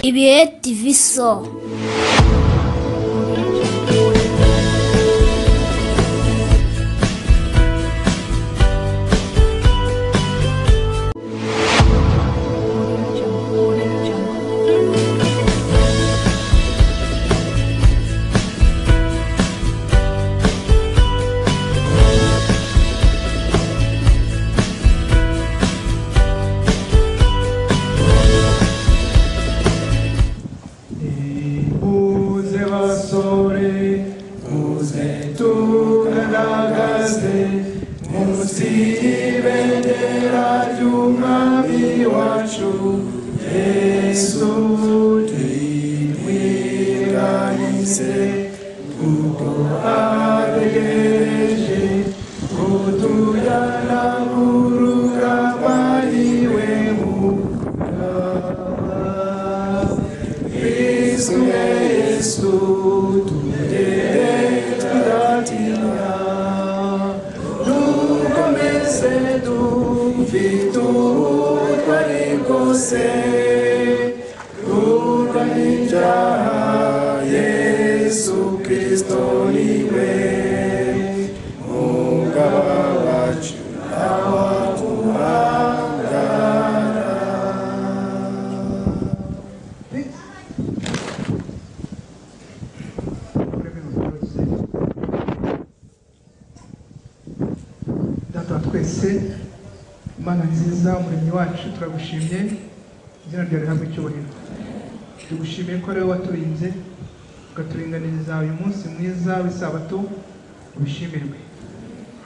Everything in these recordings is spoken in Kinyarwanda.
Ibihe TV Show. Imana nziza umuremyi wacu turagushimye, izina ryawe rihabwe icyubahiro. Tugushimiye ko ariwe waturinze ukaturinganiriza uyu munsi mwiza w'isabato, ubishimirwe.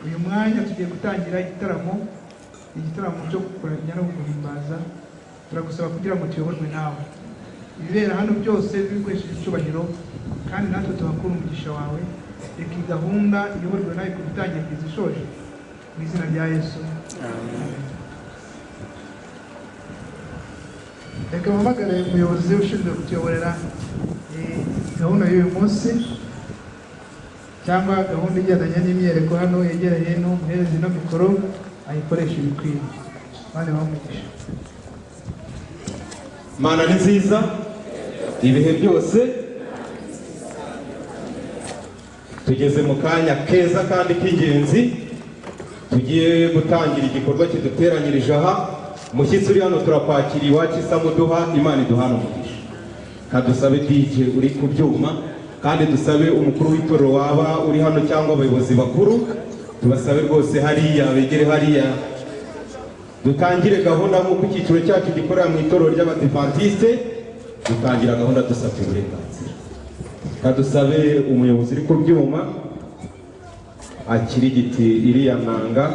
Uyu mwanya tugiye gutangira igitaramo, igitaramo cyo kukuramya no kuguhimbaza. Turagusaba kugira ngo tuyoborwe nawe, ibibera hano byose biguhesheje icyubahiro, kandi natwe tuhakura umugisha wawe. Reka iyi gahunda iyoborwe nawe kuva itangiye kugeza ishoje, mu izina rya Yesu. Amen. Reka mpamagare umuyobozi ushinzwe kutuyoborera gahunda y'uyu munsi cyangwa gahunda igendanye n'imyereko hano yegereye no muhereze ino mikoro ayikoreshe ibikwiye. Bane bamugisha. Mana ni nziza ibihe byose. Tugeze mu kanya keza kandi k'ingenzi, tugiye gutangira igikorwa kiduteranyirije aha. Mushyitsi uri hano turakwakira iwacu isamuduha, Imana iduhana umugisha. Kadusabe DJ uri ku byuma, kandi dusabe umukuru w'itorero waba uri hano cyangwa abayobozi bakuru, tubasabe rwose hariya begere hariya dutangire gahunda nk'uko icyiciro cyacu gikorera mu itorero ry'Abadivantiste. Dutangira gahunda dusabye uburenganzira. Kadusabe umuyobozi uri ku byuma akirigiti iriya nanga.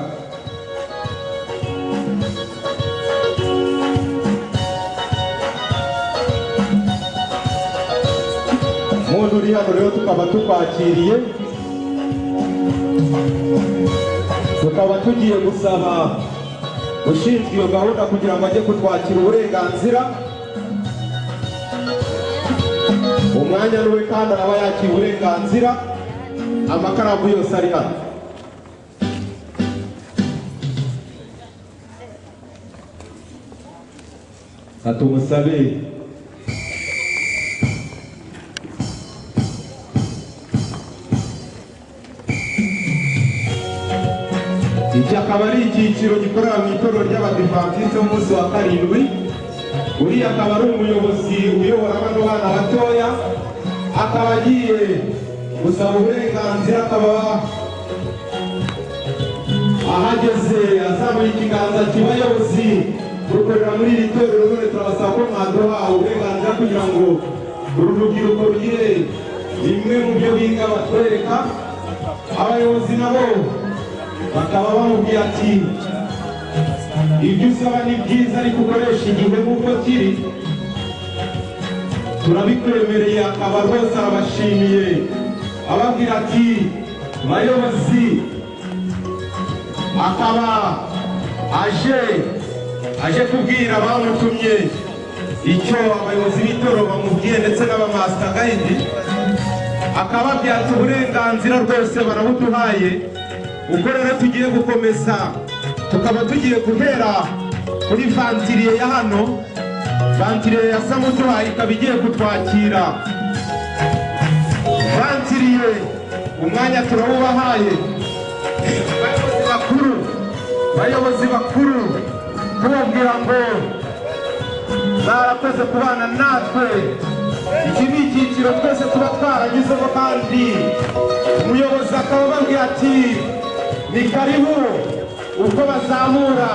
Muntu uri hano rero tukaba tukwakiriye, tukaba tugiye gusaba ushinzwe iyo gahunda kugira ngo ajye kutwakira uburenganzira. Umwanya niwe kandi araba yakira uburenganzira, amakaramu yose ari hano. Atumusabe iki akaba ari icyiciro gikorera mu itorero ry'Abadivantiste b'umunsi wa karindwi. Uriya akaba ari umuyobozi uyobora bano bana batoya, akaba agiye gusaba uburenganzira, akaba ahageze azamuye ikiganza cy'abayobozi dukorera muri iri torero. None turabasaba ko mwaduha uburenganzira kugira ngo uru rubyiruko rugire bimwe mu byo biga batwereka. Abayobozi nabo bakaba bamubwiye ati ibyo usaba ni byiza ariko ukoresha igihe nk'uko kiri, turabikwemereye. Akaba rwose arabashimiye, ababwira ati bayobozi, akaba aje kubwira abamutumye icyo abayobozi b'itorero bamubwiye ndetse n'abamaster guide, akababwira ati uburenganzira rwose barabuduhaye. Ubwo rero tugiye gukomeza, tukaba tugiye guhera kuri vantiriye ya hano. Vantiriye ya Samuduha ikaba igiye kutwakira. Vantiriye umwanya turawubahaye. Bayobozi bakuru tubabwira ngo barakoze kubana natwe. Iki ni icyiciro twese tuba twaranyuzemo, kandi umuyobozi akaba ababwira ati ni karibu. Uko bazamura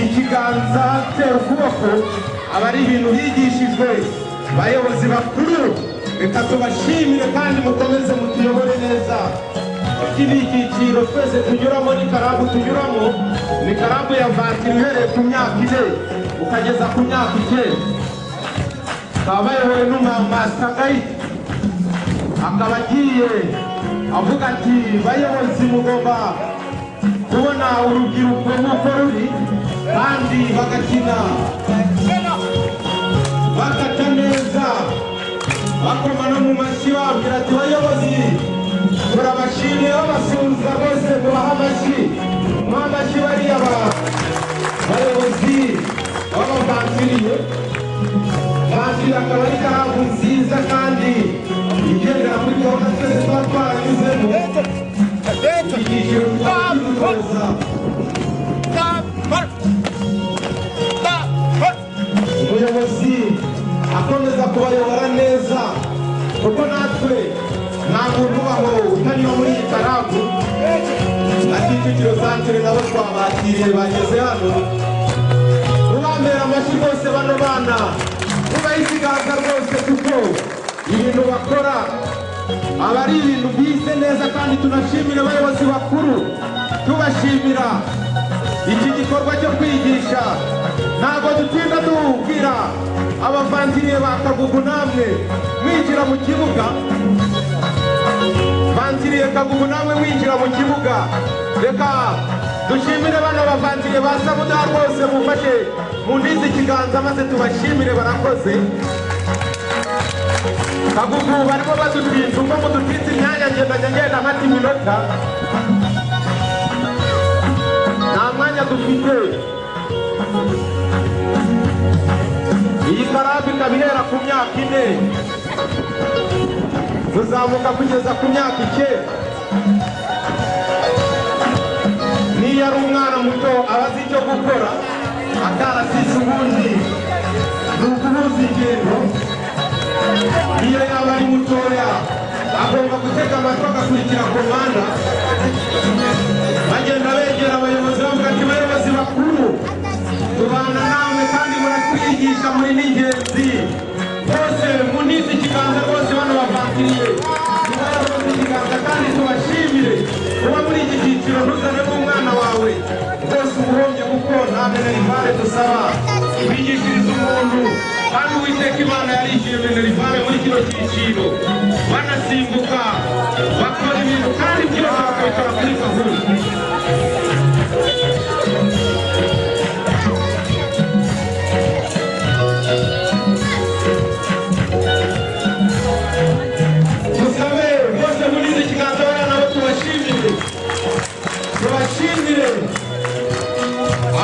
ikiganza tera ukuboko aba ari ibintu bigishijwe. Bayobozi bakuru, reka tubashimire kandi mukomeze mutuyobore neza. Iki ni icyiciro twese tunyuramo, ni karabu tunyuramo, ni karabu ya vantiri uhereye ku myaka 4 ukageza ku myaka 9. Bakaba bayobowe n'umumasitagayiti, akaba agiye avuga ati bayobozi mugomba kubona urubyiruko nk'uko ruri, kandi bagakina bakata neza, bakoma no mu mashyi babwira ati bayobozi turabashimiye, babasuhuza rwose, mubaha amashyi, muha amashyi bariya bayobozi b'abavantiriye. Vantiri akaba ari karabu nziza kandi igendera kuri gahunda twese tuba twaranyuzemo. Iki cyiciro tukaba kidutoza. Umuyobozi akomeza kubayobora neza, kuko natwe nta muntu ubaho utanyura muri iyi karabu. Na Kicukiro santere nabo twabakiriye bageze hano. Mubambera amashyi rwose bano bana, mubahe ikiganza rwose, kuko ibintu bakora aba ari ibintu bize neza. Kandi tunashimire abayobozi bakuru, tubashimira iki gikorwa cyo kwigisha. Ntabwo dutinda duhubwira abavantiriye ba Kagugu namwe mwinjira mu kibuga. Vantiriye Kagugu namwe mwinjira mu kibuga. Reka dushimire bano bavantiriye ba Samuduha rwose, mufashe mundize ikiganza maze tubashimire, barakoze. Kagugu barimo badutwitsa, uko mudutwitsa imyanya ngenda nkata iminota, nta mwanya dufite. Iyi karabu ikaba ihera ku myaka 4 kuzamuka kugeza ku myaka 9. Niyo ari umwana muto aba azi icyo gukora, atarasize ubundi ni ukubuza ingendo. Niyo yaba ari mutoya agomba gutega amatwi agakurikira komanda. Bagenda begera abayobozi bavuga ati bayobozi bakuru tubana namwe kandi muratwigisha, muri n'ingenzi bose. Munize ikiganza rwose bano bavantiriye, tubayoboze ikiganza kandi tubashimire. Kuba muri iki cyiciro ntuzanemo umwana wawe rwose umuhombye, kuko nta minerivare dusaba. Wigishiriza umuntu, kandi Uwiteka Imana yarishyuye minerivare muri kino cyiciro. Banasimbuka bakora ibintu kandi byose bakabikora kuri gahunda. Dusabe rwose munize ikiganza bariya nabo tubashimire, tubashimire.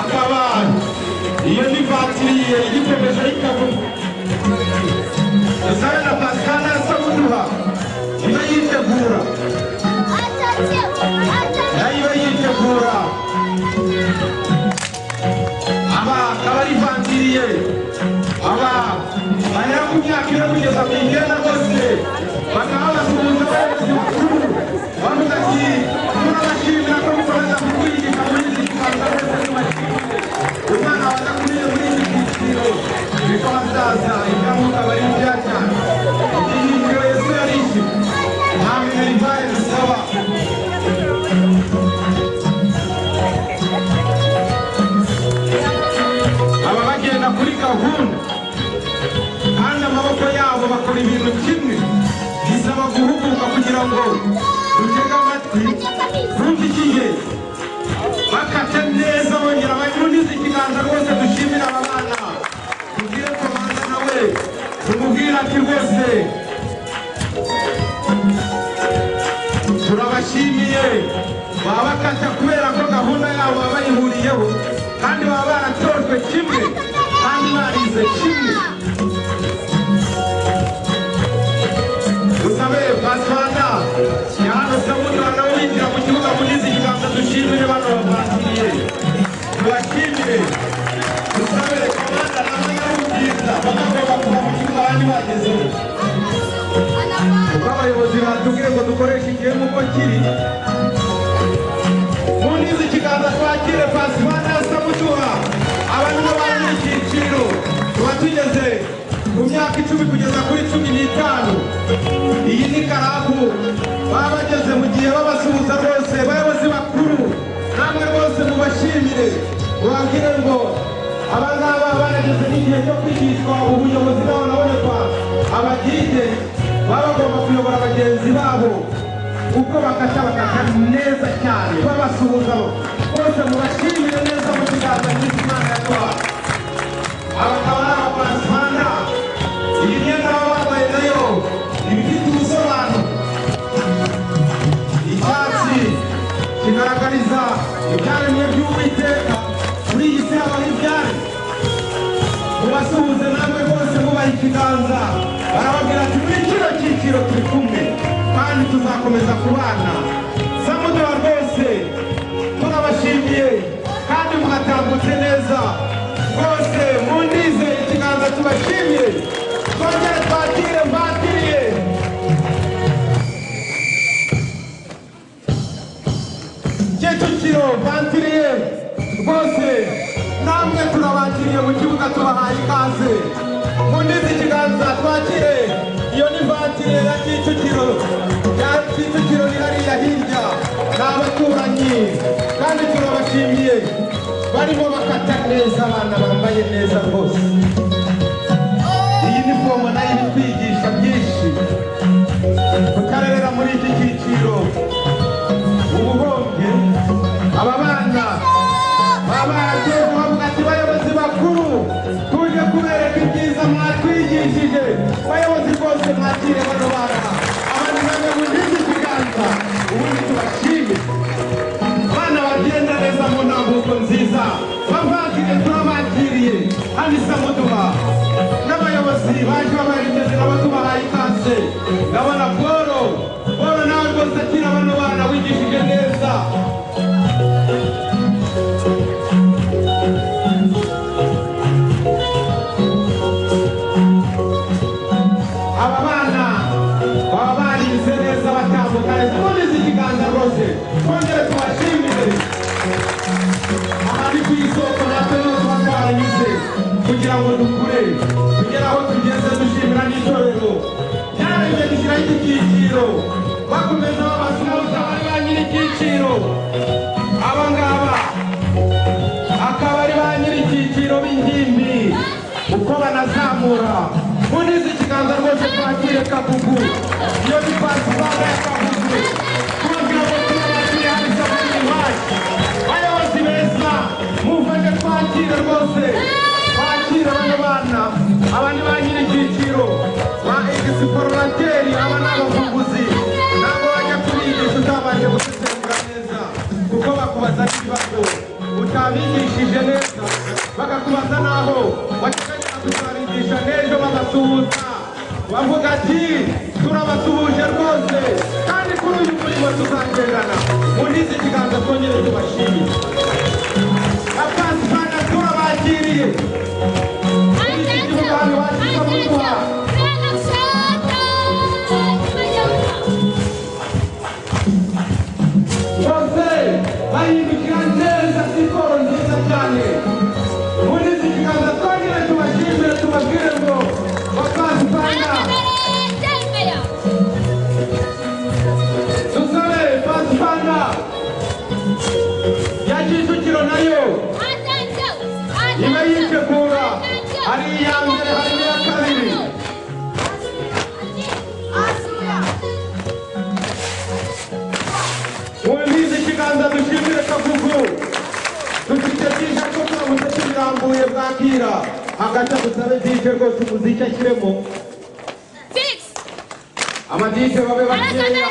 Akaba iyo ni vantiriye igikomeje y'Ikagugu. Dusabe na Pascal Samuduha ibe yitegura, nayo ibe yitegura. Aba akaba ari vantiriye, aba bahera ku myaka 4 kugeza ku 9 rwose, bakaba basuhuza abayobozi bakuru bavuga ati turabashimira ko mukomeza kutwigisha muri iki kiganza rwose, tubashimire. Umwana wadakuriye muri iki cyiciro niko hazaza ibyamuka bari ibya cyane. Iki cyiciro Yesu yarishyuye, nta minerivare dusaba. Aba bagenda kuri gahunda kandi amaboko yabo bakora ibintu kimwe. Bisaba guhuguka kugira ngo dutege amatwi twumve icy'ingenzi, bakate neza bongera bamunize ikiganza rwose. Dushimire aba bana, tubwire komanda nawe tumubwire ati rwose turabashimiye. Baba bakata kubera ko gahunda yabo baba bayihuriyeho, kandi baba baratojwe kimwe, kandi barize kimwe. Dusabe Pasifanda ya hano Samuduha nabo binjira mu kibuga, munize ikiganza dushimire bano bavandimwe, tubashimire. Dusabe komanda n'abanyarubyiza bagomba kuva mu kibuga abandi bagezeho, kuko abayobozi batubwiye ngo dukoreshe igihe nk'uko kiri. Munize ikiganza twakire Pasifanda Samuduha. Aba nibo bari mu cyiciro, tuba tugeze mu myaka 10 kugeza kuri 15. Iyi ni karabu baba bageze mu gihe babasuhuza rwose. Bayobozi bakuru namwe rwose mubashimire, mubabwire ngo aba ngaba barageze n'igihe cyo kwigishwa ubuyobozi bwabo nabonekwa abagide baba bagomba kuyobora bagenzi babo uko bakata bakata neza cyane, babasuhuza bose mubashimire neza mu kiganza cy'Imana yaduhaye. Aba akaba ari abapasifanda. Iyi myenda baba bambaye nayo iba ifite ubusobanuro. Icyatsi kigaragariza ibyaremwe by'Uwiteka, kuri iyi si habaho ibyaremwe. Mubasuhuze namwe bose mubaha ikiganza, barababwira ati muri kino cyiciro turi kumwe kandi tuzakomeza kubana. Samuduha rwose turabashimiye kandi muhatambutse neza rwose, mundize ikiganza tubashimiye. Twongere twakire mbatiriye Kicukiro vantiriye rwose, namwe turabakiriye mu kibuga, tubahaye ikaze. Mundize ikiganza twakire iyo ni vantiriye ya Kicukiro. Ya Kicukiro ni hariya hirya, ni abaturanyi kandi turabashimiye, barimo bakata neza, abana bambaye neza rwose. Iyi ni fomo nayo itwigisha byinshi. Tukarerera muri iki cyiciro ubuhombye aba bana baba barateje bavuga ati bayobozi bakuru tuje kubereka ibyiza mwatwigishije. Bayobozi rwose mwakire bano bana, abandi namwe mundize ikiganza ubundi tubashime. Abana bagenda neza mu ntambuko nziza, bavandimwe turabakiriye hano Samuduha, n'abayobozi baje babaherekeje nabo tubahaye ikaze. Ndabona Polo, Polo nawe rwose akira bano bana wigishije neza. Aba bana baba barize neza, batambuka neza, mundize ikiganza rwose twongere tubashimire. Aha ni ku isoko natwe niho tuba twaranyuze kugira ngo dukure tugere aho tugeze, dushimira n'itorero byaremye dushyiraho iki cyiciro, bakomeza babasuhuza bari ba nyiri icyiciro. Aba ngaba akaba ari ba nyiri icyiciro b'ingimbi uko banazamura. Munize ikiganza rwose twakire Kagugu, iyo ni Pasifanda ya Kagugu. Tubabwira ngo turabakiriye hano Samuduha iwacu. Bayobozi beza mufashe twakire rwose, twakire bano bana, aba ni ba nyiri icyiciro ba egisiporateri, aba ni abavumbuzi. Ntabwo wajya kubigisha utabanje gusesengura neza, kuko bakubaza n'ibibazo utabigishije neza, bakakubaza n'aho wateganyaga kuzabigisha n'ejo. Babasuhuza bavuga ati turabasuhuje rwose kandi kuri uyu murimo tuzagendana. Munize ikiganza twongere tubashimire. Abapasifanda turabakiriye muri iki kibuga hano iwacu Samuduha. Bose bahindukira neza, siporo nziza cyane. Munize ikiganza twongere tubashimire, tubabwire ngo bapasifanda dusabe Pasifanda ya Kicukiro nayo ibe yitegura. Hari iya mbere, hari n'iya kabiri. Mundize ikiganza dushimire Kagugu. Dufite byinshi ariko turamutse tubirambuye bwakira. Hagati aho dusabe DJ rwose umuziki ashyiremo, amadije babe bakeya.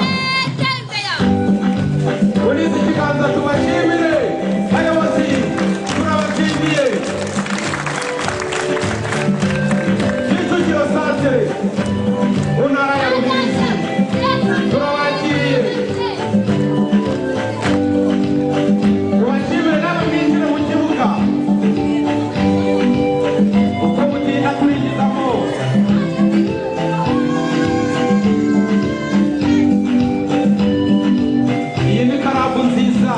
Munize ikiganza tubashimire. Bayobozi turabashimiye. Mu ntara ya Rubirizi turabakiriye, tubashimire namwe mwinjire mu kibuga uko mutinda turingizamo. Iyi ni karabu nziza,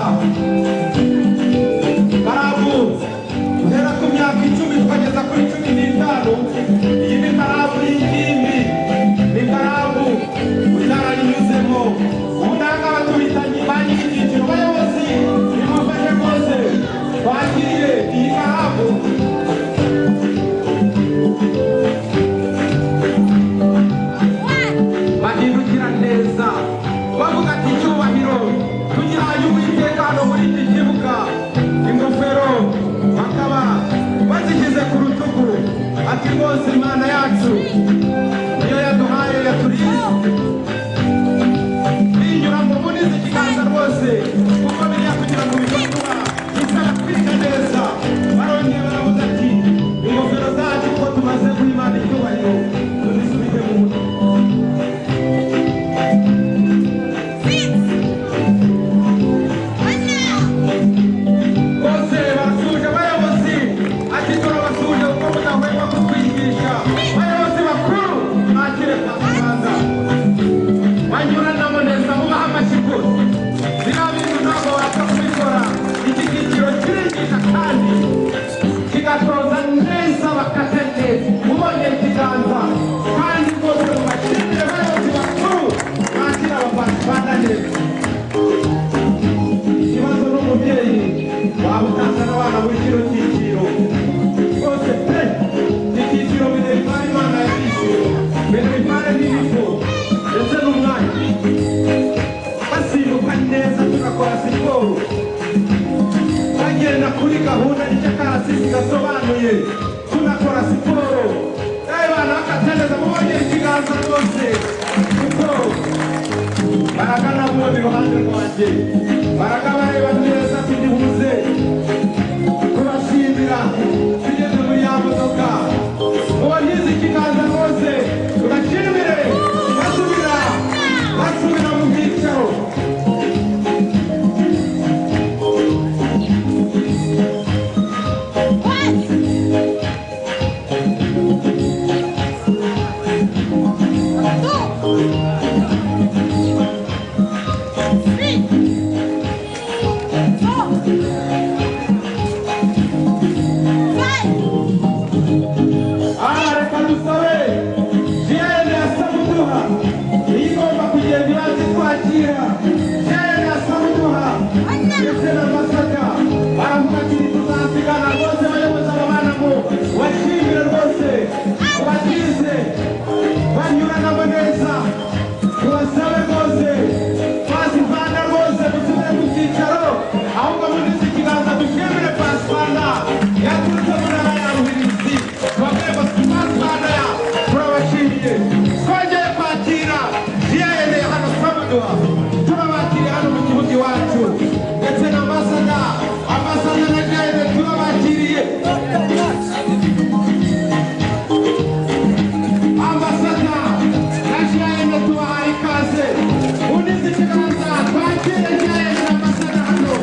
karabu guhera ku myaka 10 tukageza kuri 15. Iyi ni karabu y'ingimbi, ni karabu utarayinyuzemo. Ubu ngaba tubitanye ba nyir'icyiciro, bayobozi nimufashe rwose twakire iyi karabu. Bahindukira neza bavuga ati icyubahiro tugihaye Uwiteka hano muri iki kibuga. Ingofero bakaba bazishyize ku rutugu, ati rwose Imana yacu niyo yaduhaye yaturinze. Binyura mu munize ikiganza rwose, kuko biriya kugira ngo bifatwa bisaba kwiga neza. Barongeye baravuga ati ingofero zacu kuko tumaze guha Imana icyubahiro tuzisubije mu mutwe. Bose barasuje abayobozi, ati turabasuje kuko mudahwema kutwigisha. Bayobozi bakuru mwakire Pasifanda, banyuranamo neza mubaha amashyi rwose. Biriya bintu ntabwo wapfa kubikora. Iki cyiciro kirigisha kandi kigatoza neza, bakate neza mubongera ikiganza, kandi rwose mubashimire abayobozi bakuru mwakira abapasifanda neza. Ikibazo n'umubyeyi waba utazana abana muri kino cyiciro rwose pe. Icyiciro minerivare Imana yarishyuye, minerivare n'ibifo ndetse n'umwanya, basimbuka neza tugakora siporo, bagenda kuri gahunda nicyo akarasisi gasobanuye, tunakora siporo nawe bana bakateneza mubongera ikiganza rwose, kuko baragana mubona iruhande rwanjye baraga bareba neza. Tugihuze kubashimira tugeze muri ya modoka, mubonyize ikiganza rwose tubashimire, basubira basubira mu byicaro. Aha reka dusabe jene ya Samuduha, niyo igomba kugenda ibanza itwakira. Jene ya Samuduha ndetse na Masaka baravuga ati tuzasigana rwose. Bayobozi aba bana ngo bashimire rwose, ubatize banyuranamo neza, tubasabe rwose Pasifanda rwose musubire mu byicaro, ahubwo munize ikiganza dushimire Pasifanda yaturutse mu ntara ya Ruhirizi. Tubabwire ngo Pasifanda ya turabashimiye. Twongeye kwakira jene hano Samuduha, turabakiriye hano mu kibuga iwacu, ndetse na Masaka, Amasaka na jene turabakiriye. Ambasada na jene tubahaye ikaze, unize ikiganza twakire jene na Ambasada hano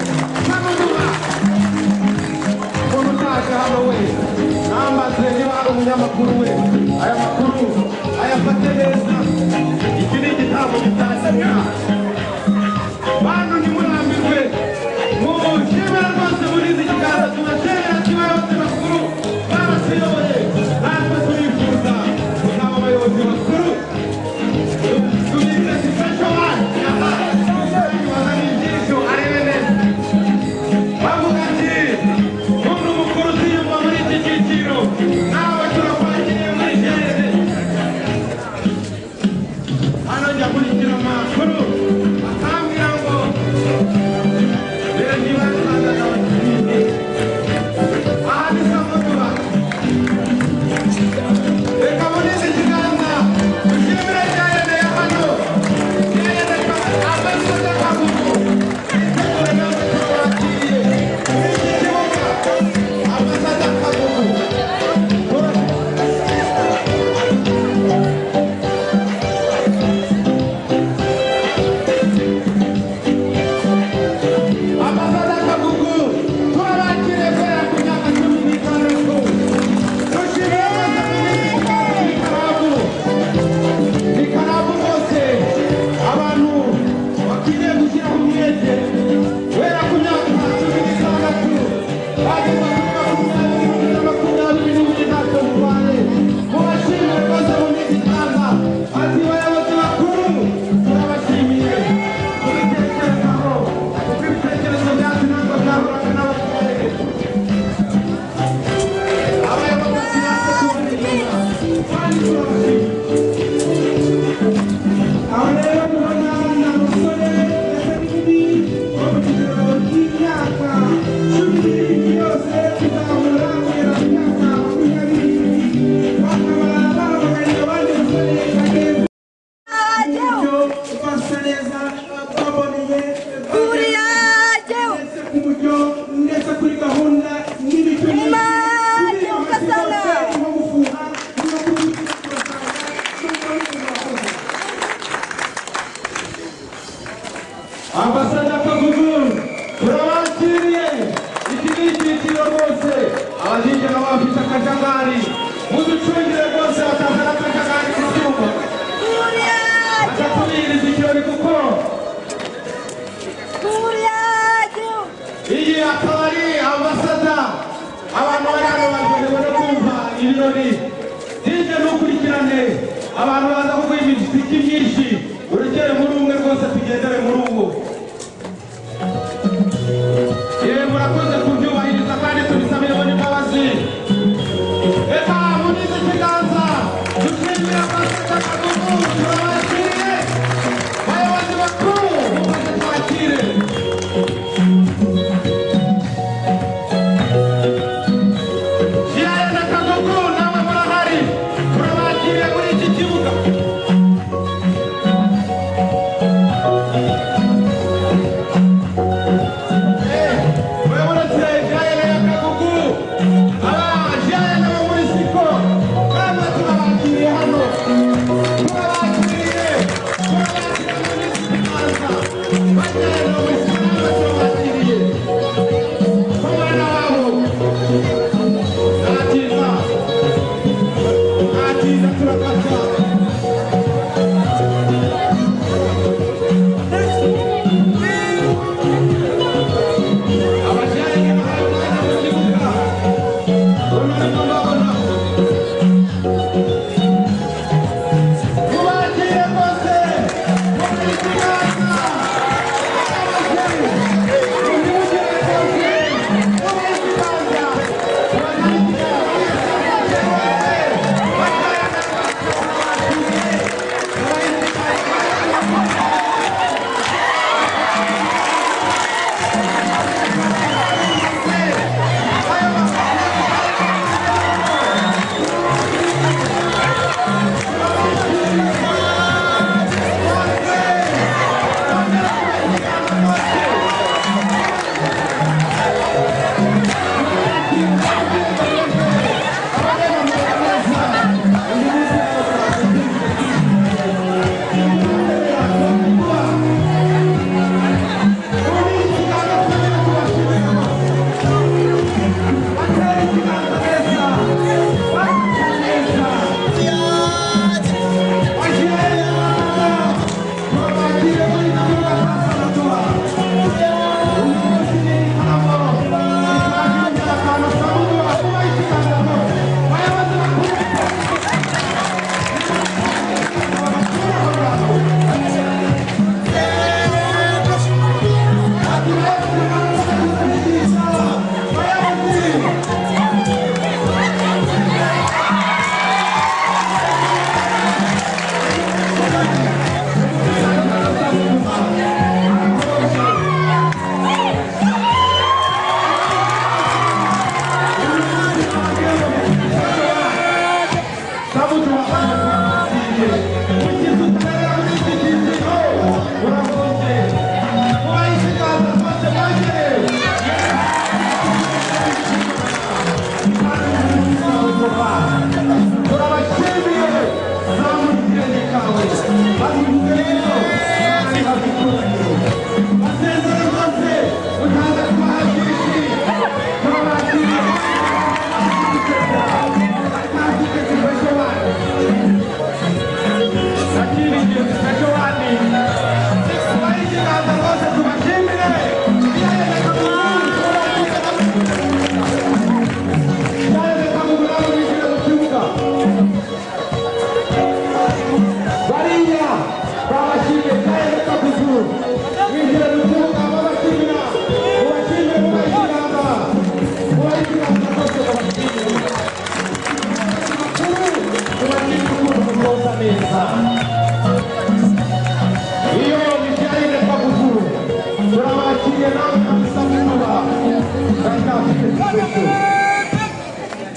Samuduha. Umuntu utaje hano we nambaze niba hari umunyamakuru we, aya makuru ayafate neza. Iki ni igitambo gitangira, bantu ntimurambirwe, mushimira rwose murize ikiganza tubashimira kibayobozi bakuru baratuyoboye, natwe turifuza kuzaba abayobozi bakuru. Tubite special one, bazana ijisho arebe neza, bavuga ati muntu mukuru utiyumva muri iki cyiciro nawe turakwakiriye muri jene. Hano njya nkurikira amakuru bakambwira ngo rero niba nsangaga abakinnyi aha ni Samuduha. Reka munize ikiganza dushimire jene ya hano, jene Ambasada Kagugu itegure, namwe turabakiriye muri iki kibuga. Ambasada Kagugu. Atakubiriza ikirori kuko iyi akaba ari ambasada. Abantu bari hano baryohewe no kumva ibirori. DJ ntukurikirane abantu baza kuguha imiziki myinshi, urekere muri umwe rwose, tugendere muri uwo. Yewe murakoze kubyubahiriza kandi tubisabiremo n'imbabazi. Reka munize ikiganza dushimire ambasada Kagugu, turabakiriye. Bayobozi bakuru mumaze twakire. Jiraya na Kagugu namwe murahari, turabakiriye muri iki kibuga. Uretse Jiraya na Kagugu, aba Jiraya n'abo muri Siko namwe turabakiriye hano, turabakiriye, turabakiriye muri iki kibanza. Bajyana no muri Siko namwe turabakiriye. Umwana wabo nta cyiza, nta cyiza turakata. Abajyanye bahawe umwanya mu kibuga, urimo mbabona. Mubakire rwose, muri ikiganza. Mubimugire rwose, muri ikiganza.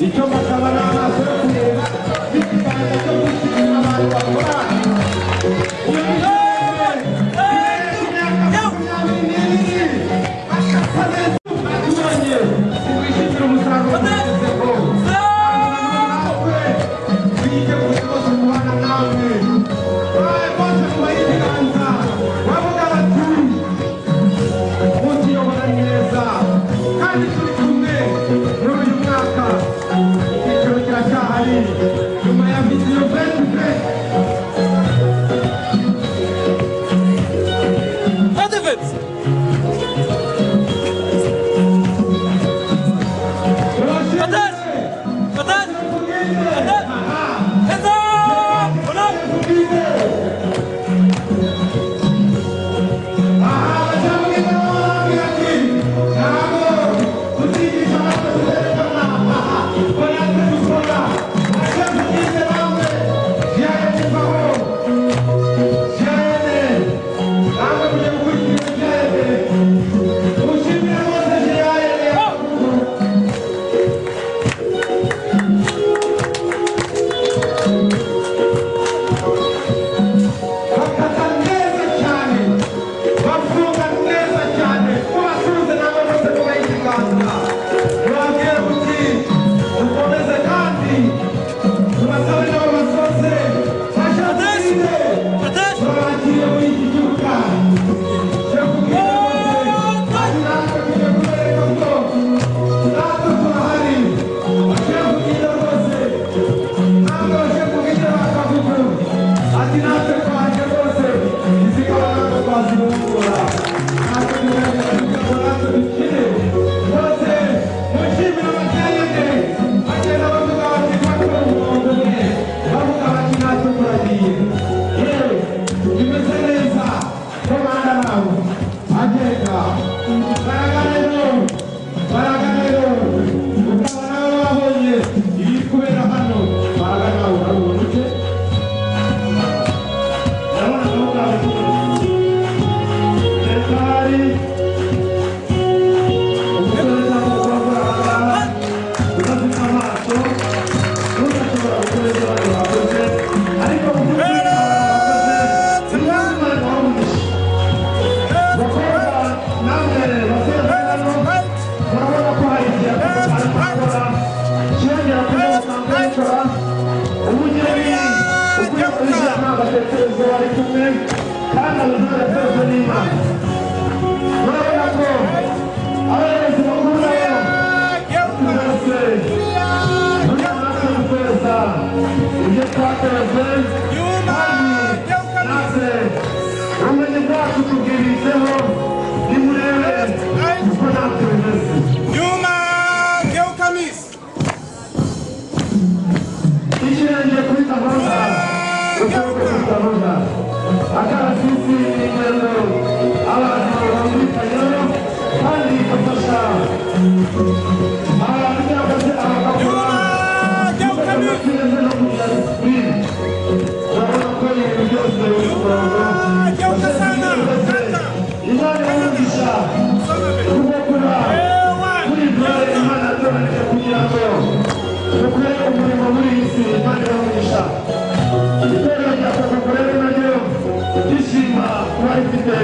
Icyo mbasaba ni amaso yo kureba n'ikiganza cyo gushimira abantu bakora. Iyo ni imyaka Kandi abazaba n'Imana. Murabona ko abayobozi bakuru nabo twese turiya ibyo twakoze kandi natwe ubumenyi bwacu tubwiritseho nimurebe uko natwe bimeze. Ikirenge kuri gahunda, ukuboko kuri gahunda, akarasisi ni ingendo abantu bumvikanyeho kandi igafasha abantu cyangwa se abagakora ndetse no kugira disipurine. Urabona ko ibintu byose biri ku murongo. Imana ibahe kubwo kuba kuri intore Imana yatoranije kugira ngo dukore umurimo muri iyi si. Imana ibahe. Itorero rya Kagugu rero naryo ryishima kuba rifite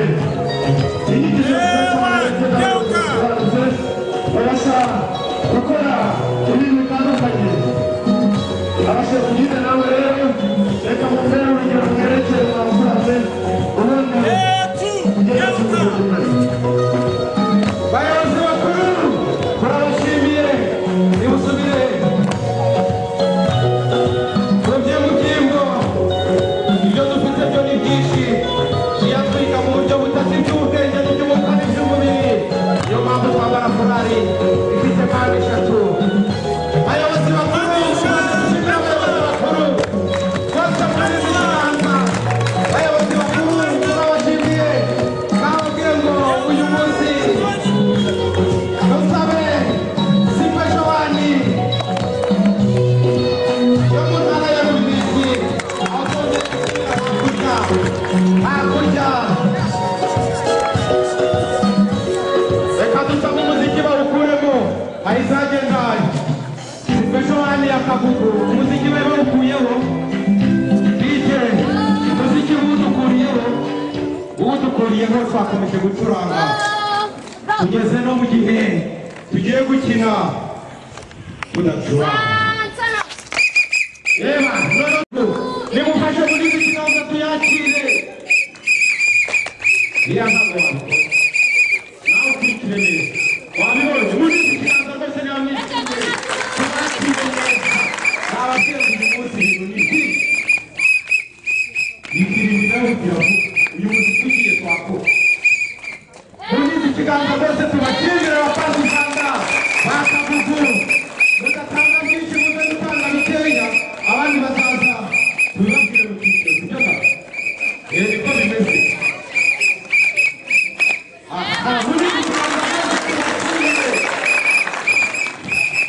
inyigisho zisobanutse, babasha gukora ibintu bitandukanye. Abashefu nyine nawe rero reka mubere urugero mwerekere mwamusanze ubundi mugende tugukomeze. Bayobozi bakuru turabashimiye, nimusubire tubye mu byimbo. Ibyo dufite byo ni byinshi, tuyatwika mu buryo butatu: iby'ubwenge n'iby'umwuka n'iby'umubiri. Niyo mpamvu twambara furari ifite mpande eshatu. Bayobozi bakuru, dushimira abayobozi bakuru bose muri ikiganza. Bayobozi bakuru turabashimiye, nababwiye ngo uyu munsi dusabe special one yo mu ntara ya Rubirizi, aho twongeye gusubira hakurya hakurya. Reka dusabe umuziki bawukuremo, ayizagenda special one ya Kagugu. Umuziki bari bawukuyeho, DJ, umuziki uwudukuriyeho, uwudukuriyeho. Twakomeje gucuranga tugeze no mu gihe tugiye gukina tudacuranga. Reba noneho nimufashe muri iki kiganza tuyakire. Iriya ntabwo wabikora nawe, ukurikire neza. Wabibonye muri iki kiganza rwose, niba mwishimiye tubakire neza. Nababwiye ngo uyu munsi ibintu ni byinshi. Ifirimbi nawe ugira vuba, uyu muziki ugiye twakora. Muri iki kiganza rwose tubashimire abapasitanga ba Kagugu. Mudatanga byinshi, muze gutanga bikeya, abandi bazaza tubibabwire mu cyiciro, sibyo da? Niko bimeze. Aha muri iki kiganza rwose tubashimire.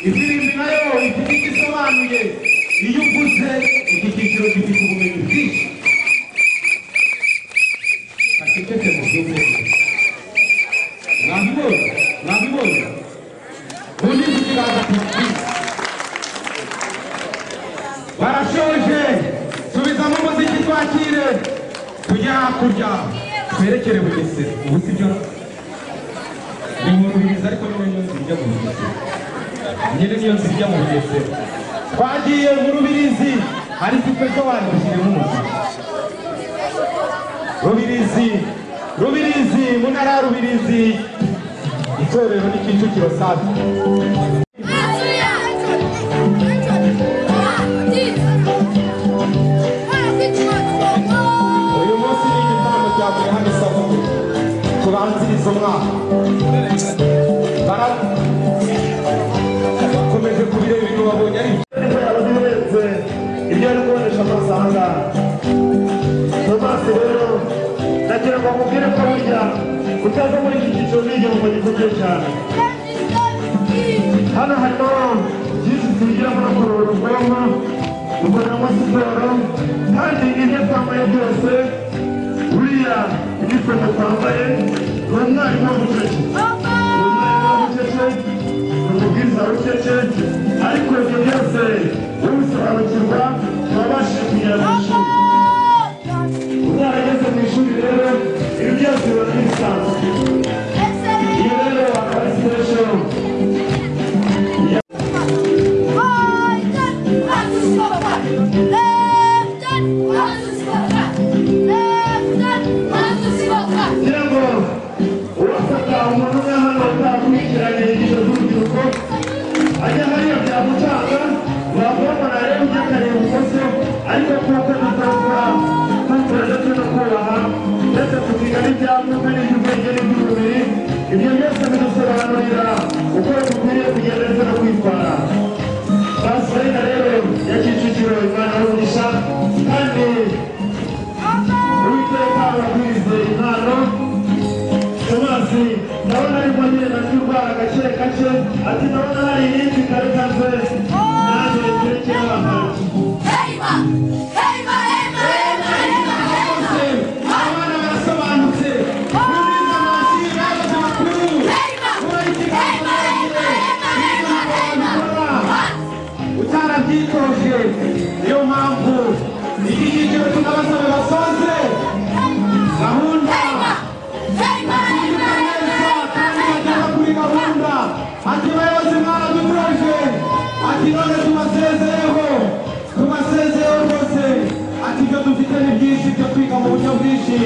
Ifirimbi nayo ifite icyo isobanuye iyo uvuze. Iki cyiciro gifite ubumenyi bwinshi. Aceceke mu byumve. Mwabibonye, mwabibonye. Undi ikiganza tubabwire. Barashoje, subizamo umuziki twakire, tujye hakurya twerekere Bugesera. Ubu si byo, ni mu Rubirizi, ariko niyo nzu ijya mu Bugesera nyine, niyo nzu ijya mu Bugesera. Twagiye mu Rubirizi, hari special one, dushyiremo umuziki. Rubirizi, Rubirizi, mu ntara ya Rubirizi, itorero ni Kicukiro Save. Uyu munsi ni igitaramo cyavuye hano i Savugu tubanziriza umwaka. Bakomeje kubireba, ibintu babonye ari Birenze ibyo ari kubonesha amaso aha ngaha. Tomasi rero ndagira ngo nkubwire ko burya utaza muri iki cyiciro ni igihombo gikomeye cyane. Hano harimo byinshi twigiramo, no kuruhura ubwonko, gukoreramo siporo, kandi ibyo twambaye byose, buriya inifomo twambaye ni umwarimu wo bucece, ni umwarimu wo bucece, ni umubwiriza bucece, ariko ibyo byose ubisobanukirwa wabashije kugera mu ishuri. Utarageze mu ishuri rero ibi byose biba bisanzwe. Iyo rero akaba ari special. Left and bya mwuka n'iby'ubwenge n'iby'umubiri. Ibyo byose bidusobanurira uko dukwiriye kugenda ndetse no kwitwara. Pasifayina rero ya Kicukiro, Imana y'umugisha kandi Uwiteka abagwirize impano. Tomasi ndabona arimo agenda kurwara gake gake, ati ndabona hari iyindi karekaze nanjye ngerekera abantu. Abana barasobanutse, bumvise amashyi babuze amakuru. Utarabyitoje, niyo mpamvu iki cyiciro tunabasaba basoze gahunda neza kandi bagera kuri gahunda. Ati bayobozi mwaradutoje, ati none tubasezeyeho, tubasezeyeho rwose. Ati ibyo dufite ni byinshi byo kwiga mu buryo bwinshi.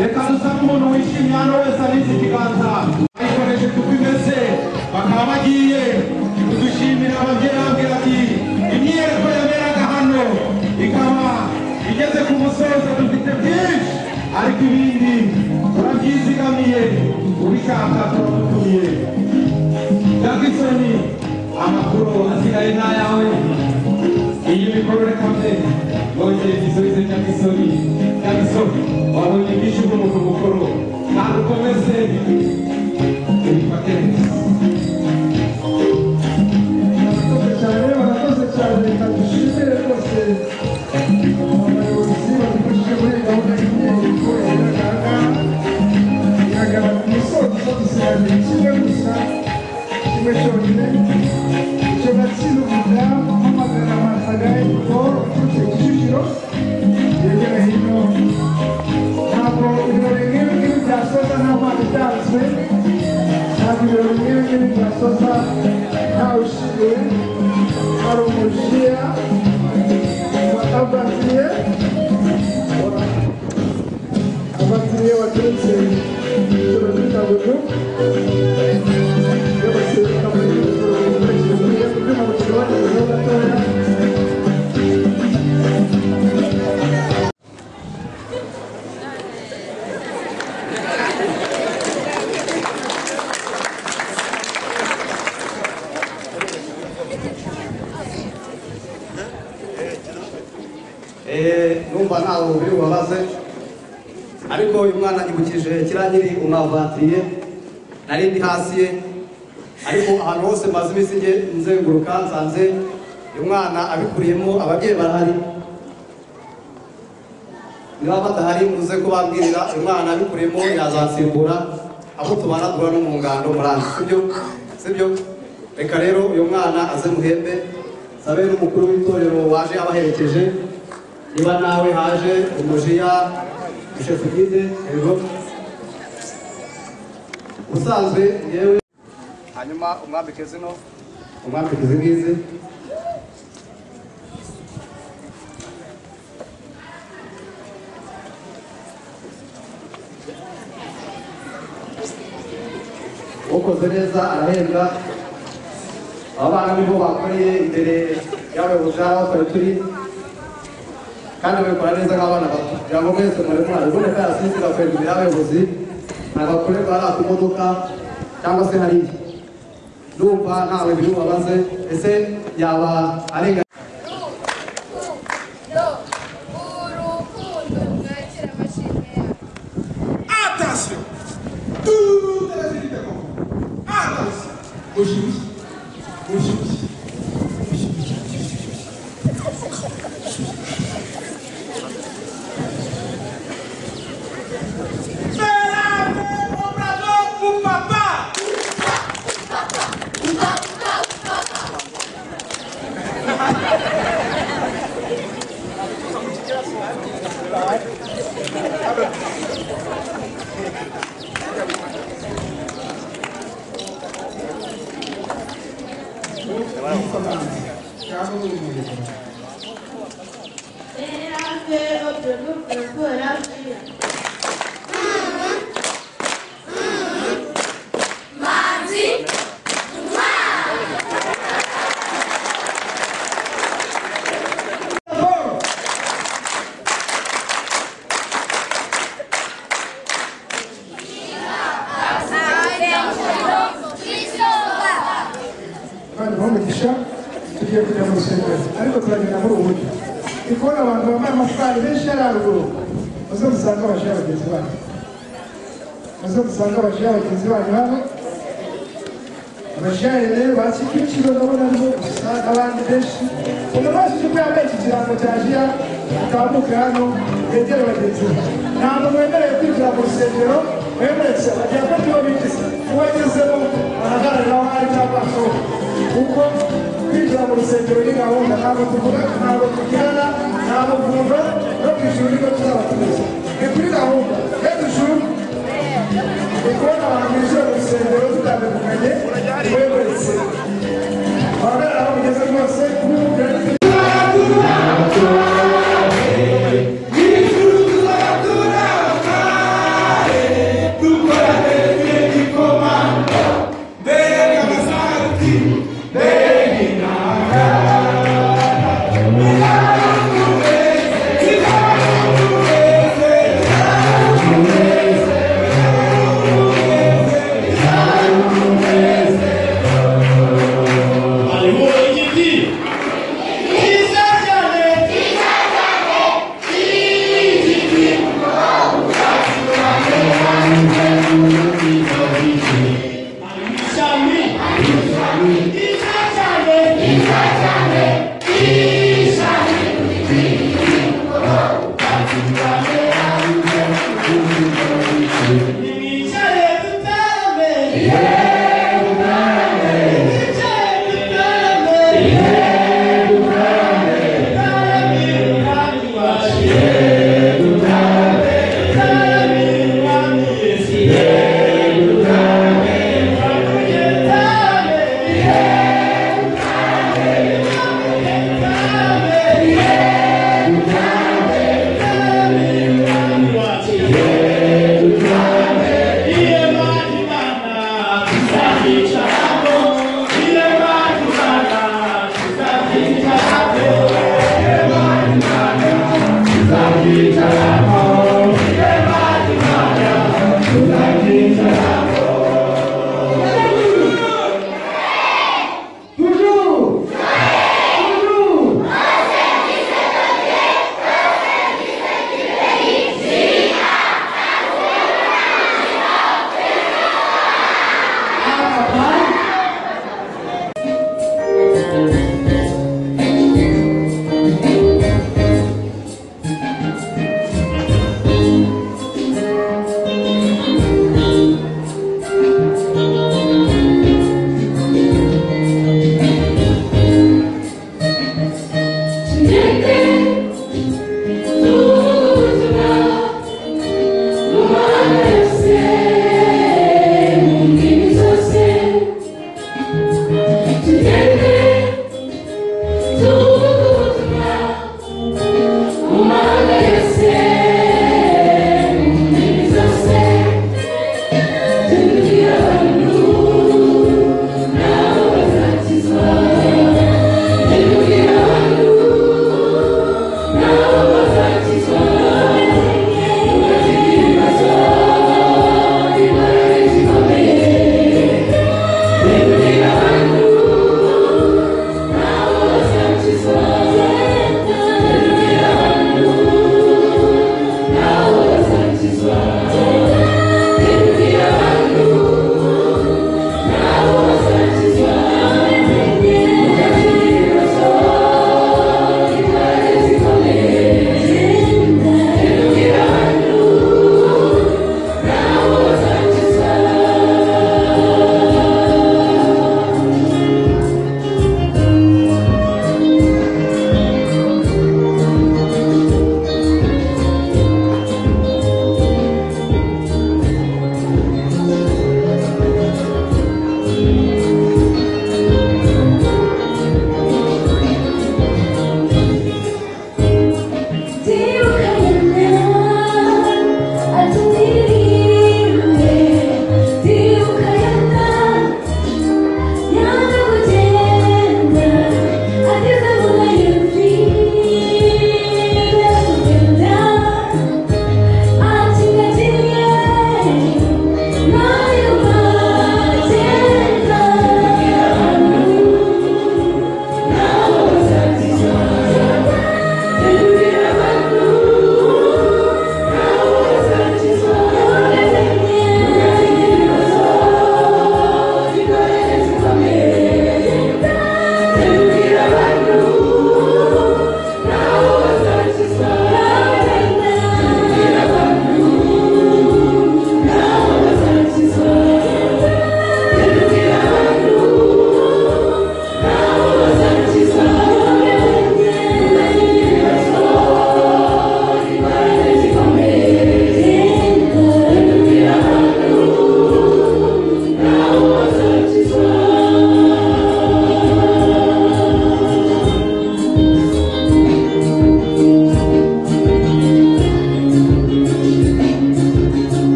Reka dusabe umuntu wishimye hano wese anitse ikiganza ayikoreshe kuko imeze. Bakaba bagiye kudushimira ababyeyi, babwira ati imyiyereko yaberaga hano ikaba igeze ku musozo, dufite byinshi ariko ibindi turabyizigamiye, ubishaka turamutumiye. Jackson, amakuru asigaye ni ayawe. Iyi mikoro reka mbe bongeye gisubize Jackson. Jackson, wabonye byinshi bw'umuntu mukuru kandi ukomeze ubifate neza. Barakoze cyane, barakoze cyane. Reka dushimire rwose abayobozi badufashije muri iyi gahunda y'imyiyereko yaberaga aha ngaha. Iragana ku musozo, dusigaje kimwe gusa, kimwe cyonyine. Icyo gatsinda mpamagara Masagaye Paul uturutse Kicukiro yegera hino. Ntabwo ibirori nk'ibi ngibi byasoza nta mpano itanzwe, ntabwo ibirori nk'ibi ngibi byasoza ntawe ushimiwe. Hari umujiya wa avantiriye, avantiriye waturutse Kicukiro kuri Kagugu yose. Ibyuma mukigabanyizeho gatoya. Numva ntawe biri bubabaze, ariko uyu mwana anyibukije kiriya nkiri umavantiriye, nari ndi hasi ye, ariko ahantu hose maze iminsi nge nzenguruka nsanze uyu mwana abikuriyemo. Ababyeyi barahari? Niba badahari muze kubabwirira. Uyu mwana abikuriyemo yazansimbura aho tubana duhura no mu ngando muranzi, sibyo? Sibyo? Reka rero uyu mwana aze muhembe, sabe n'umukuru w'itorero waje abaherekeje. Niba nawe haje umujiya shefu guide, yego ubusanzwe yewe, hanyuma umwambike zino, umwambike izi ngizi. Ukoze neza arahembwa. Aba bana nibo bakoreye imbere y'abayobozi aho twari turi, kandi babikora neza nk'abana bato. Kugira ngo mwese muri murabibone ko yasinze gakorerwa imbere y'abayobozi, ntabwo akorerwa hariya ku modoka cyangwa se hariya. Ndumva ntawe biri bubabaze. Ese yaba arenga Urukundo, urukundo, mwakira amashimwe yawe. Attention! Toutes les unités confondues. Attention! Aujourd'hui, aujourd'hui, Ferrari, bravo pour papa! Ferrari, Umugisha. Tugiye kujya mu rusengero, ariko turagenda muri ubu buryo. Ndi kubona abantu bambaye amafaranga benshi yari haruguru. Muze musange abajeya bagenzi banyu, muze musange abajeya bagenzi banyu hano. Abajeya rero ba Kicukiro ndabona aribo gusa n'abandi benshi. Umuntu wese uzi ko yambaye iki kirango cya jiya atambuke hano yegere bagenzi be. Ntabwo mwemerewe kwinjira mu rusengero, mwemerewe bagira ko nibo binjiza. Uwagezemo ahagararira aho ari cyangwa asohoka, kuko kwinjira mu rusengero ni gahunda. Ntabwo tuvuga, ntabwo tugirana, nta muvundo no ku ijuru niko tuzaba tumeze. Ni kuri gahunda hejuru. Ni kubona abantu binjira mu rusengero tutandukanye, mwemeretse ahagarara aho mugeze rwose.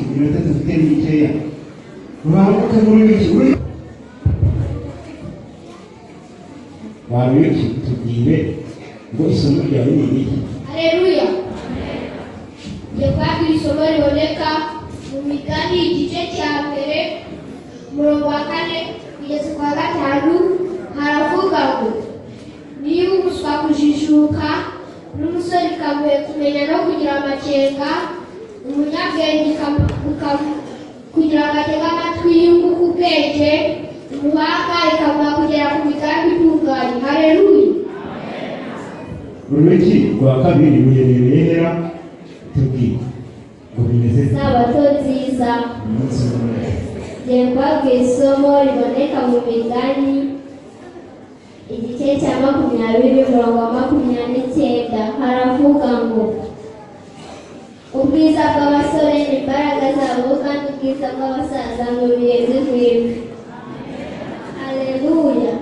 Iminota dufite ni mikeya. Rubanguke nk'uruyuki. Waruyuki, tubwire ngo isomo ryawe ni irihe? Haleluya. Ngiye kubabwira isomo riboneka mu Migani, igice cya mbere, umurongo wa 4 kugeza ku wa 5. Haravuga ngo: niba umuswa kujijuka, n'umusore ikamuhe kumenya no kugira amakenga, umunyabwenge kugira ngo atege amatwi yunguke ubwenge, umuhanga ikamuha kugera ku migambi itunganye. Haleluya. Uruyuki rwa kabiri ruherereye hera? Tubwire ngo bimeze bite? Isabato nziza. Umunsi mwiza. Ngiye kubabwira isomo riboneka mu Migani, igice cya 20, umurongo wa 29. Haravuga ngo: ubwiza bw'abasore ni imbaraga zabo, kandi ubwiza bw'abasaza ni uruyenzi rw'imvi. Haleluya.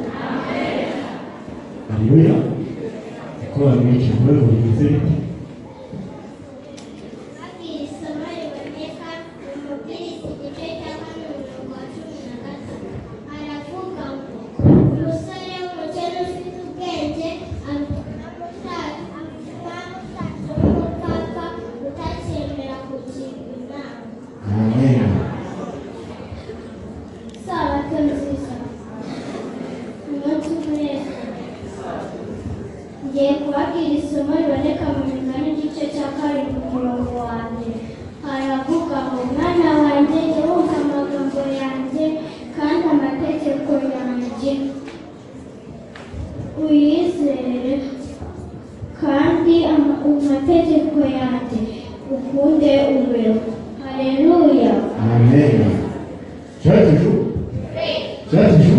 Haleluya. Ko waruyuki wowe ngo bimeze bite? Babwira isomo riboneka mu Mubwiriza, igice cya 4, umurongo wa 13. Haravuga ngo: umusore w'umukene ufite ubwenge n'umusaza w'umupfapfa utakemera kugirwa inama. Amen. Isabato nziza. Umunsi w'umunezero. Ngiye kubabwira isomo riboneka mu Migani, igice cya 7, umurongo wa 1. Haravuga ngo: mwana wanjye, jya wumva amagambo yanjye, kandi amategeko yanjye uyizere, kandi amategeko yanjye ukunde ubeho. Haleluya. Amen. Cyacu cyacu,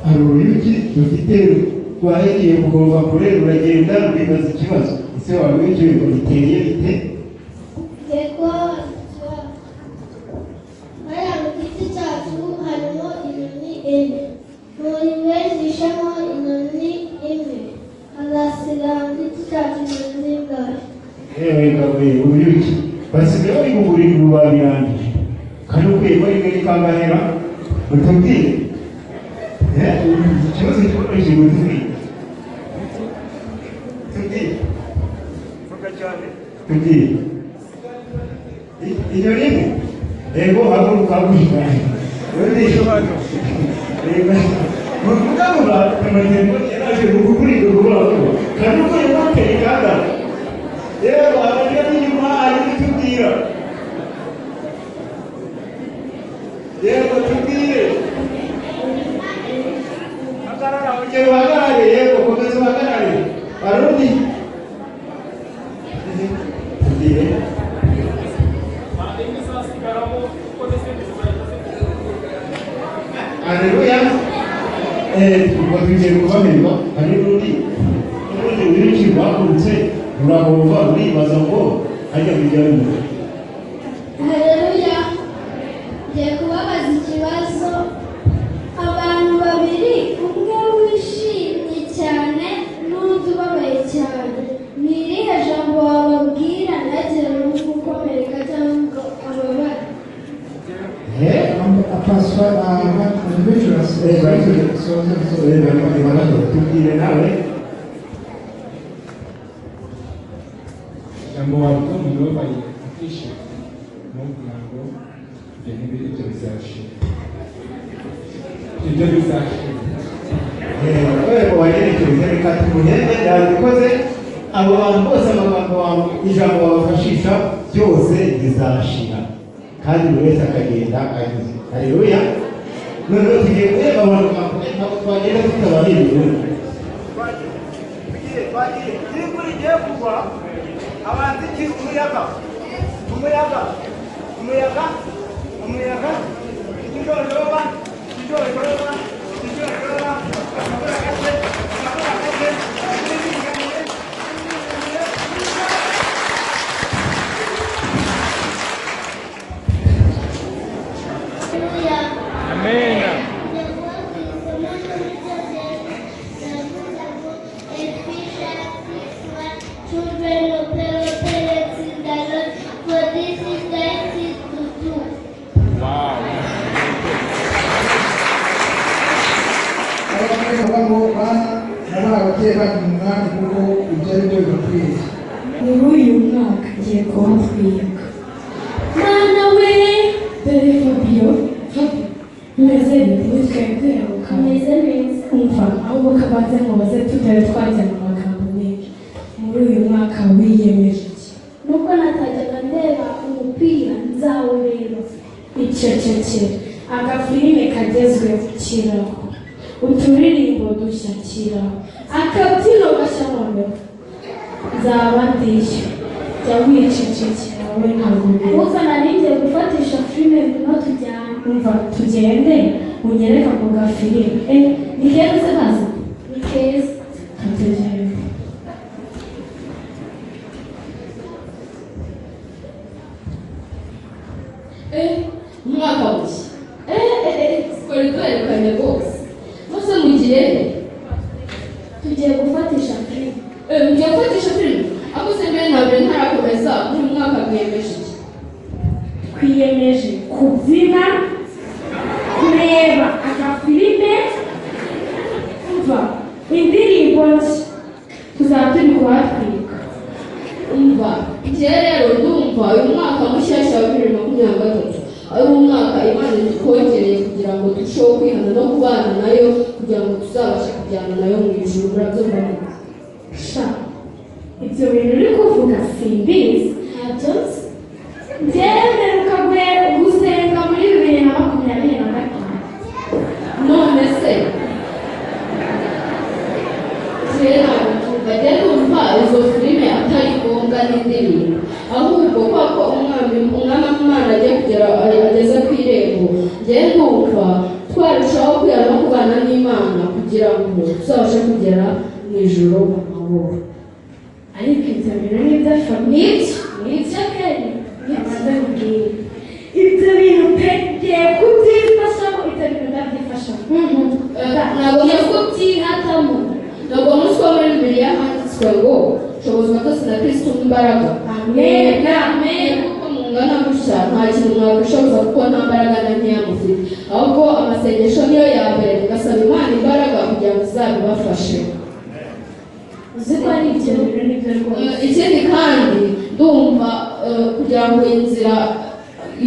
hari uruyuki dufite rwahereye kugomba kure, ruragenda rwibaza ikibazo. Ese waruyuki ngo biteye bite? Yego, hariya mu giti cyacu harimo inyoni enye. Buri wese inyoni imwe, hazasigara mu giti cyacu inyoni zingahe? Yewe gawe, uruyuki basigaye bari kugurira ubu babirangije, kandi ukwiye ko rimwe rikangahera. Utubwire ikibazo cyoroshye, ngo tubwire, tubwire, vuga cyane, tubwire inyoni imwe. Yego, haguruka, haguruka. Undi muvuga ngo amategeko yaraje kugurira vuba vuba, kandi ukwiye gutera ikangara. Yego, abajya inyuma ari kutubwira. Yego, tubwire. Hagarara, ongera uhagarare. Yego, komeza uhagarare. Barundi, tubwire. Haleluya. Ubwo tugiye kubahemba. Hari n'undi uruyuki rwahagurutse rurahova, ruribaza ngo hajya kujya rumwe. Haleluya. Ngiye kubabaza ikibazo. Abantu babiri, umwe wishimye cyane n'undi ubabaye cyane, ni irihe jambo wababwira ntagire n'umwe ukomereka cyangwa ngo ababare? Tubwire nawe. Ijambo wabwira umuntu ubabaye akishima, kumubwira ngo ibyo ibyo bizashira, ibyo bizashira. Rwego wagenekereje, reka tumuhembe, yabikoze. Abo bantu bose amagambo wawe, ijambo wabafashisha, byose bizashira, kandi buri wese akagenda anyuze. Haleluya. Noneho tugiye guhemba abantu, ntabwo twagenda tutabahiriwe. Twagiye, iyo imvura igiye kugwa abanza iki? Umuyaga, umuyaga, umuyaga, umuyaga, ikijojoba, ikijojoba, ikijojoba, akabura gake, akabura gake. Haleluya. Amen. Children, obey your parents in the Lord, for this is thy season. Ababyeyi banyu mu Mwami, kuko ibyo ari byo bibakwiriye. Muri uyu mwaka ngiye kuhatwika. Mwana we, dore Fabio. Fabio, meze bite? Twari duheruka. Meze neza. Umva, ahubwo kabanze nkubaze tutari twajya mu magambo menshi. Muri uyu mwaka wiyemeje iki? Nuko natajyaga ndeba umupira, nzawureba. Icecekere. Agafilime kagezweho kiraho, uturirimbo dushya kiraho, akabyino gashya noneho nzaba ndishyo. Jya wicecekera wowe, ntabwo ubizi. Ahubwo nari ngiye gufatisha filime, ngwino tujyane. Umva, tugende unyereke ako gafilime. Ni keza se bazi? Ni keza. Katugende. Umwaka mushya, twari duherekanye rwose. Mose, mugiye he? Tugiye gufatisha filime. Mugiye gufatisha filime? Ako se mbere na mbere ntarakomeza, muri uyu mwaka mwiyemeje iki? Twiyemeje kubyina, kureba agafilime, umva, indirimbo nshya, tuzaba turi kuhatwika. Umva, njyewe rero ndumva uyu mwaka mushyashya wa 2023 ari umwaka Imana itwongereye kugira ngo turusheho kwihana no kubana nayo, kugira ngo tuzabashe kujyana nayo mu ijuru. Murabyumva neza? Sha, ibyo bintu uri kuvuga simbizi. Ntabyo nzi. Njyewe mperuka gusenga muri 2025. None se njyewe ntabwo mbyumva. Njye ndumva izo filime atari ngombwa n'indirimbo, ahubwo kubera ko umwami Imana agiye kugera, ageze ku irembo, njyewe ndumva twarushaho kwihana no kubana n'Imana kugira ngo tuzabashe kugera mu ijuru amahoro. Ariko ibyo bintu ni ibyo. Nibyo, nibyo Keri. Abanza nkubwire, ibyo bintu pe ngiye kubyifashamo, ibyo bintu ndabyifashamo. Ntabwo Ngiye kubyihatamo. Ntabwo umunsi wo muri Bibiliya handitswe ngo nshobozwa byose na Kristo imbaraga. Amen. Amen. Kuko mungana gutya nta kintu mwakwishoboza, kuko nta mbaraga na nkeya mufite, ahubwo amasengesho niyo ya mbere, mugasaba Imana imbaraga kugira ngo izabibafashe. Uzi ko ari ibyo. Ibyo bintu nibyo rwose. Ikindi kandi ndumva kugira ngo inzira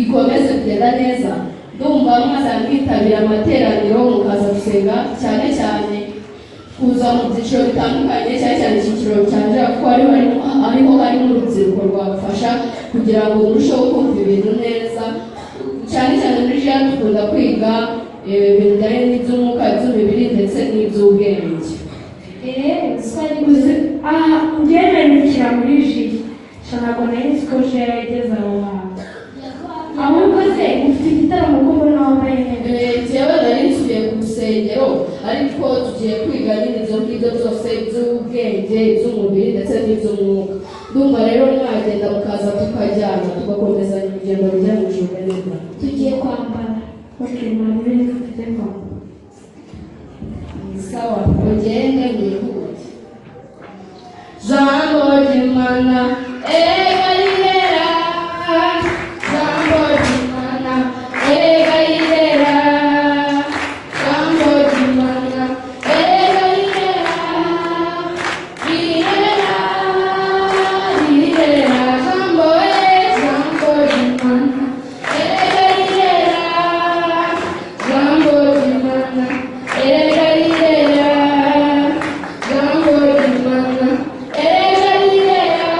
ikomeze kugenda neza, ndumva mwazajya mwitabira amateraniro, mukaza gusenga, cyane cyane kuza mu byiciro bitandukanye, cyane cyane icyiciro cya kuko ariho harimo urubyiruko rwabafasha kugira ngo murusheho kumva ibintu neza. Cyane cyane muri jiya dukunda kwiga ibintu bijyanye n'iby'umwuka, iby'umubiri ndetse n'iby'ubwenge. Uzi ko ari ibyo. Uzi, aha njyewe mperukira muri jiya. Sha, ntabwo nari nzi ko jiya yageze aho hantu. Ahubwo se ufite igitaramo ko mbona wambaye neza? Njyewe nari nsubiye ku rusengero, ariko tugiye kwiga nyine ibyo ngibyo byose, iby'ubwenge, iby'umubiri ndetse n'iby'umwuka. Ndumva rero mwagenda mukaza tukajyana, tugakomezanya urugendo rujya mu ijuru neza. Tugiye kwambara. Okay, ntabwo reka tujye kwambara. Sawa, mugende mwihute. Jambo ry'Imana ega rirera, jambo ry'Imana ega rirera, jambo ry'Imana ega rirera, rirera, rirera, jambo jambo ry'Imana ega rirera, jambo ry'Imana ega rirera, jambo ry'Imana ega rirera.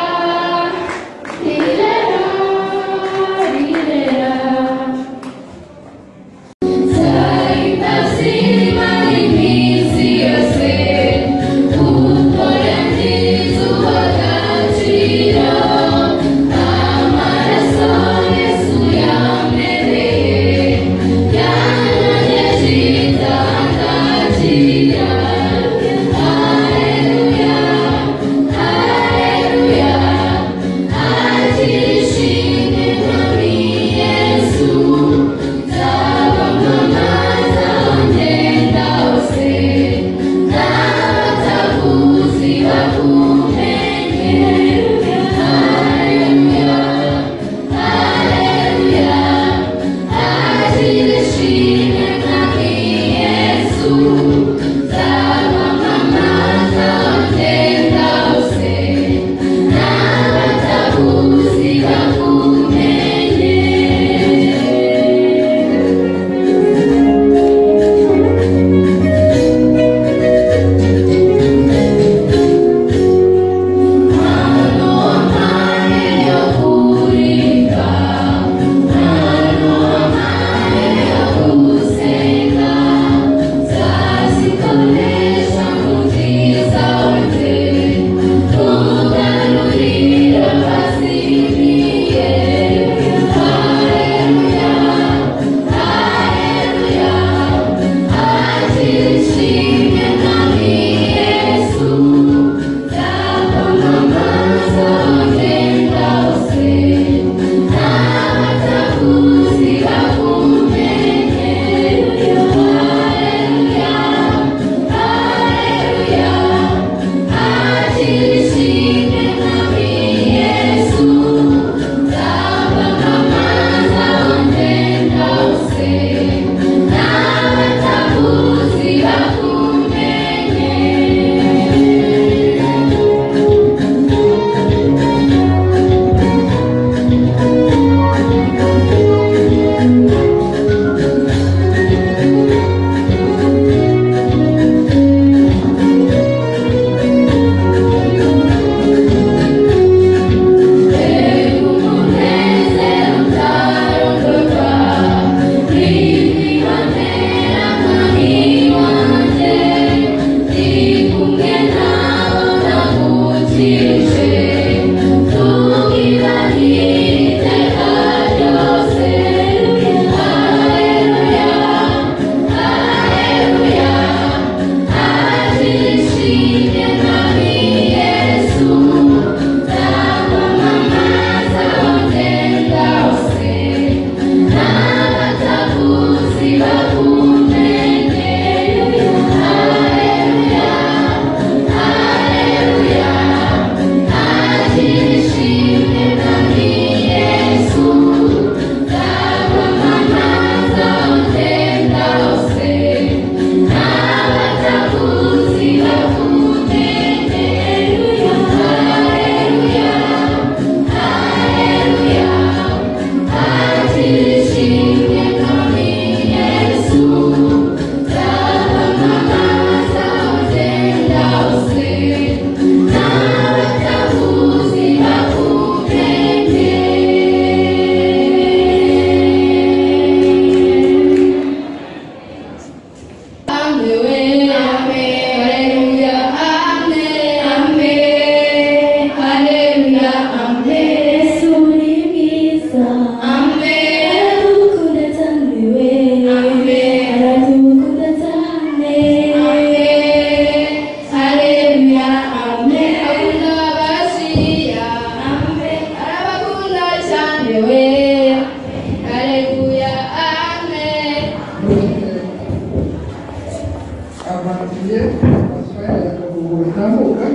Olivier batwaye akavugo gatambuka,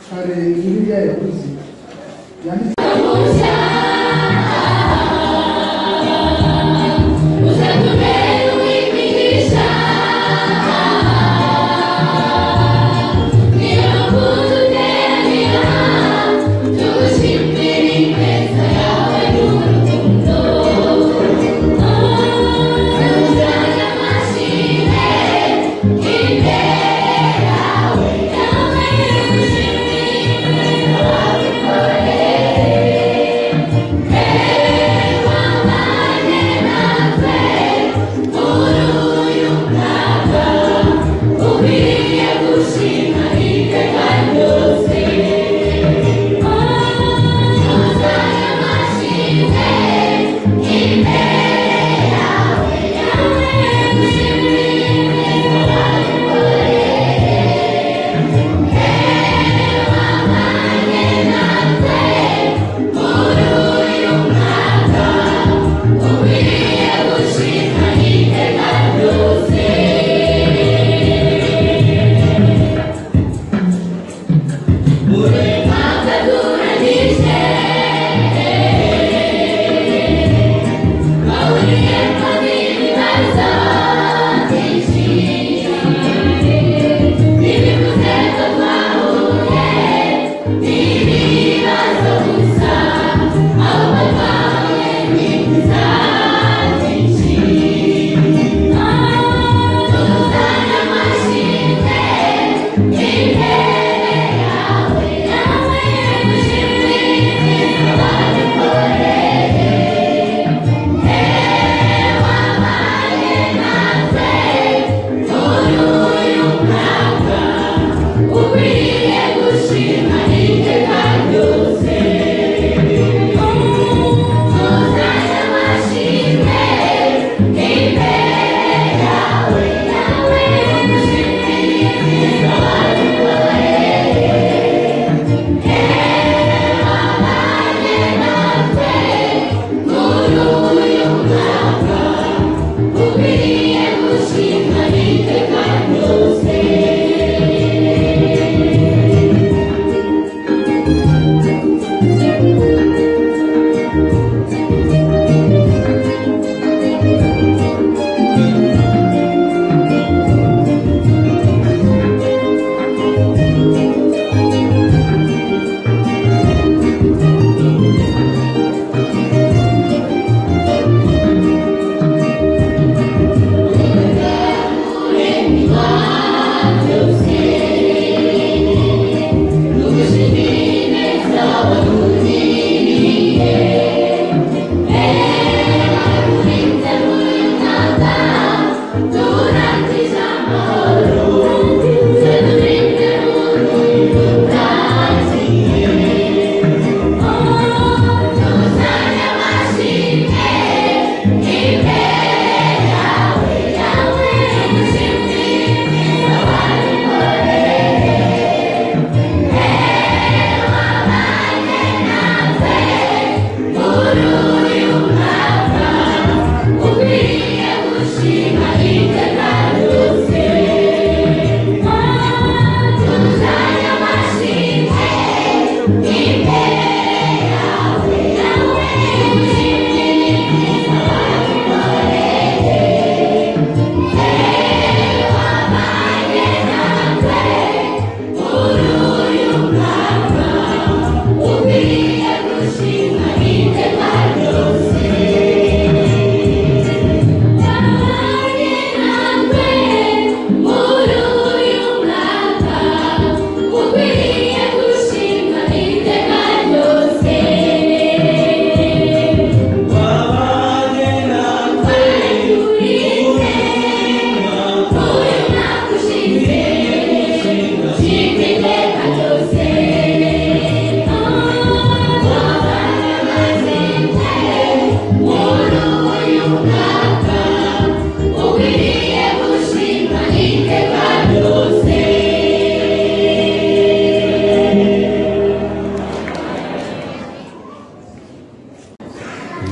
hari Bibiliya yaguze yanditse.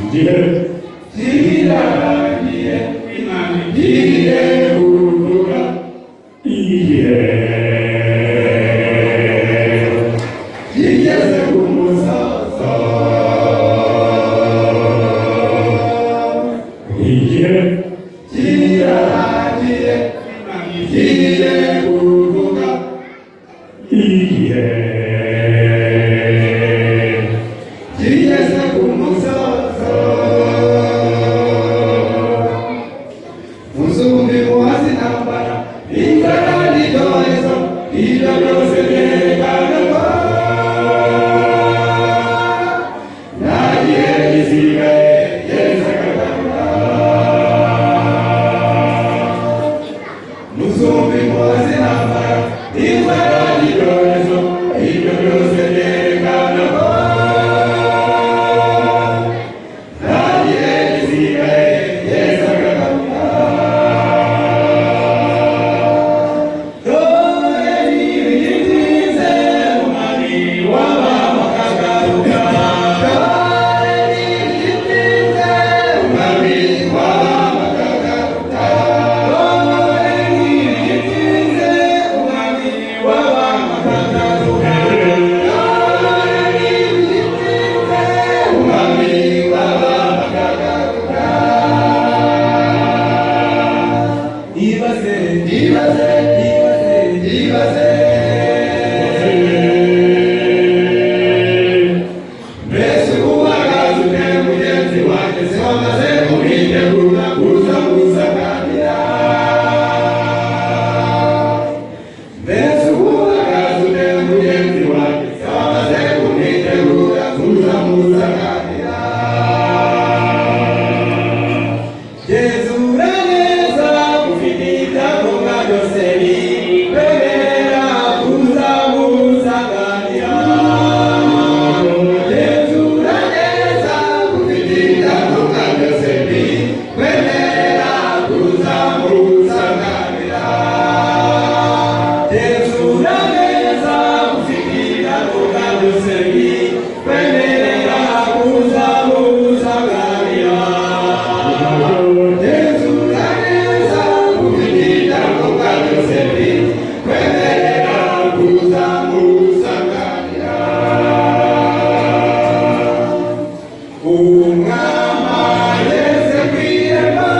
Igihe kirarangiye, Imana igiye kuvuga. Igihe Birarangiye, igiye kuvuga igihe kigeze ku musozo. Muzumbi muhazi intambara, inzara n'ibyorezo, ibyo byose byerekana ko nta gihe gisigaye Yesu akagaruka. Muzumbi muhazi intambara, inzara n'ibyorezo, ibyo byose byerekana ko nta gihe gisigaye Yesu akagaruka. Dore ntibitinze umwami w'abami akagaruka. Dore ntibitinze umwami w'abami akagaruka. Dore ntibitinze umwami w'abami akagaruka. Dore ntibitinze umwami w'abami akagaruka. Ibaze, ibaze, ibaze, ibaze. Mbese uhagaze ute mugenzi wanjye, se wamaze kumwitegura kuza gusanganira? Mbese uhagaze ute mugenzi wanjye, se wamaze kumwitegura kuza gusanganira? Yesu uraneza, ufite ibyangombwa byose bikwemerera kuza gusanganira. Yesu uraneza, ufite ibyangombwa byose bikwemerera kuza gusanganira. Yesu uraneza, ufite ibyangombwa byose bikwemerera kuza gusanganira. Yesu uraneza, ufite ibyangombwa byose bikwemerera kuza gusanganira. Umwami ageze ku irembo,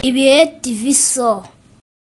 Ibihe TV Show.